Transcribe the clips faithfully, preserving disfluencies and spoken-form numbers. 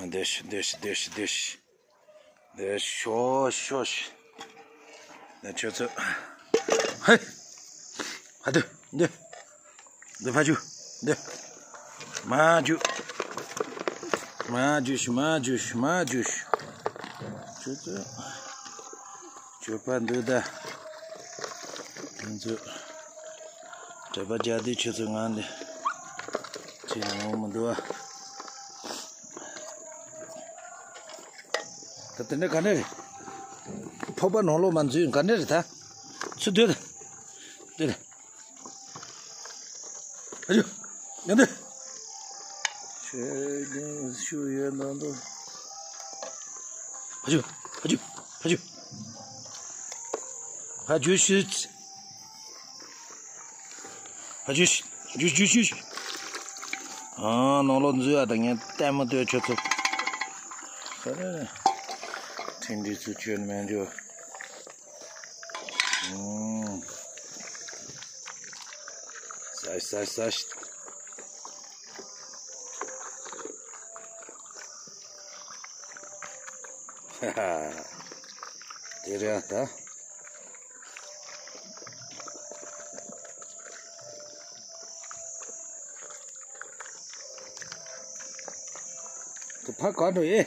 འདི་ཤི་འདི་ཤི་འདི་ཤི་འདི་ཤི། འདི་ཤོ་ཤོ་ཤི། འདི་ཁྱོད་ཚོ། ཧེ། ཧ་དུ་འདི། འདི་ཕ་ཇུ། འདི། མ་ཇུ། མ་ཇུ་ཤི་མ་ཇུ་ཤི་མ་ཇུ་ཤི། ཁྱོད་ཚོ། ཁྱོད་པ་འདི་ད། ཁྱོད་ཚོ། གྲྭ་པ་རྒྱ་དུས་ཁྱོད་ཚོ་ང་འདི། ཁྱེད་ནང་མི་འདུག་ཨ། ད་དེ་འདྲ་ག་ནས་རེད། ཕོར་པ་ནང་ལོགས་མ་འཛུལ་ག་ནས་རེད་ད། ཚུར་སྡོད་ད། སྡོད་ད། ཕ་ཇུ། ཡང་འདི། ཆོས་ལྡན་ཤུ་ཡོད་ནང་དུ། ཕ་ཇུ། ཕ་ཇུ། ཕ་ཇུ། ཕ་ཇུ་ཤུ། ཕ་ཇུ་ཤུ། ཇུ་ཇུ་ཤུ། ཨ། ནང་ལོགས་འཛུལ་ཡ་ད་ངས་ལྟད་མོ་ལྟོས་ཁྱོད་ཚོ། ཁ་རེ། ཁྲིན་ཏི་ཚུ་ཁྱོད་མེད་འགྲོ། ཨུམ། ཟ་ཟ་ཟ། ཧ་ཧ། དེ་རེད་ད། དེ་ཕ་ག་འགྲོ་ཨེ།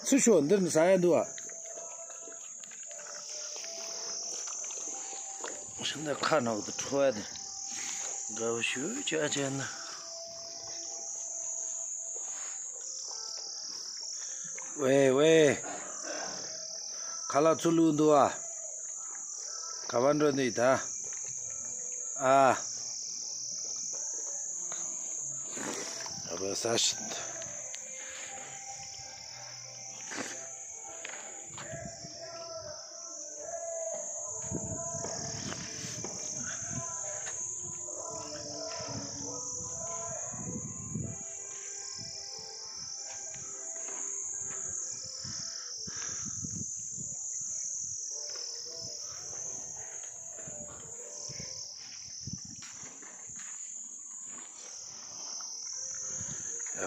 ཚུར་ཤོག་འདིར་ཟ་ཡ་འདུག་ཨ། ཤིན་ཏུ་ཁ་ནང་དུ་འཕྲོ་བ་དེ། དགའ་བོ་ཞུ་བྱ་བྱས་ན། ཝེ་ཝེ། ཁ་ལག་ཚུར་བླུགས་འདུག་ཨ། ག་པར་འགྲོ་འདི་ད། ཨ། ཨ་བ་ས་ཤིད།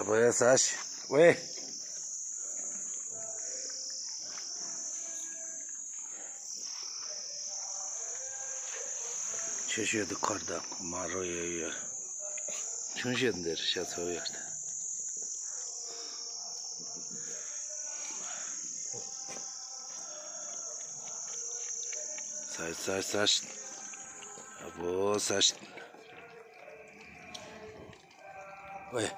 ཨ་བ་ས་ཤི་ཝེ། ཆེ་ཤོས་དེ་ཁར་དང་མ་རོ་ཡོད་ཡོད། ཆུང་ཤོས་འདིར་ཤ་ཚ་ཡོད། ས་ས་ས་ཤི། ཨ་བོ་ས་ཤི། ཝེ།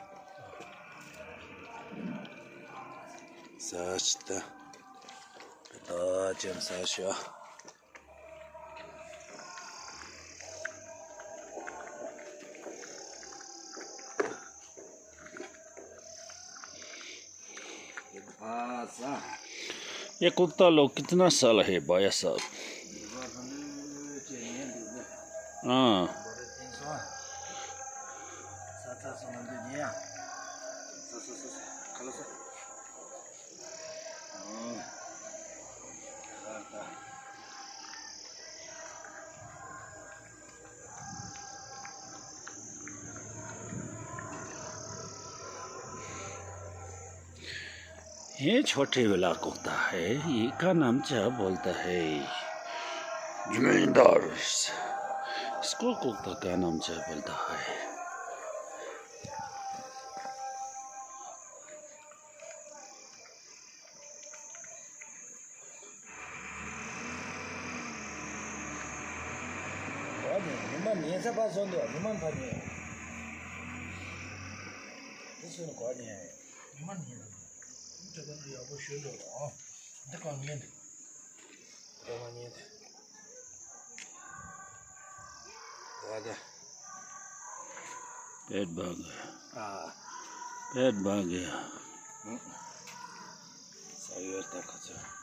ས་ཤི་ད། ད་ཅན་ས་ཤི་ཨ། ये कुत्ता लोग कितना साल है भाई साहब? हाँ। ये छोटे वाला कुत्ता है, ये का नाम क्या बोलता है? जमींदार। इसको कुत्ता का नाम क्या बोलता है? གོ་ནས་ཉི་མ་ཉལ་ས་ཕར་སོང་འདུག་ཉི་མ་ཕར་ཉལ། འདི་སུ་ནས་གོ་ནས་ཉི་མ་ཉལ་འདུག་ཁྱོད་ཚོ་ཡག་པོ་ཞུ་འདུག་ཨོ། འདི་གང་ཉལ་འདུག་འདི་མ་ཉལ་འདུག་ཨ་ད། पेट भर गया। ཨ། पेट भर गया। ཨུ། ས་ཡོད་ད་ཁ་ཚོ།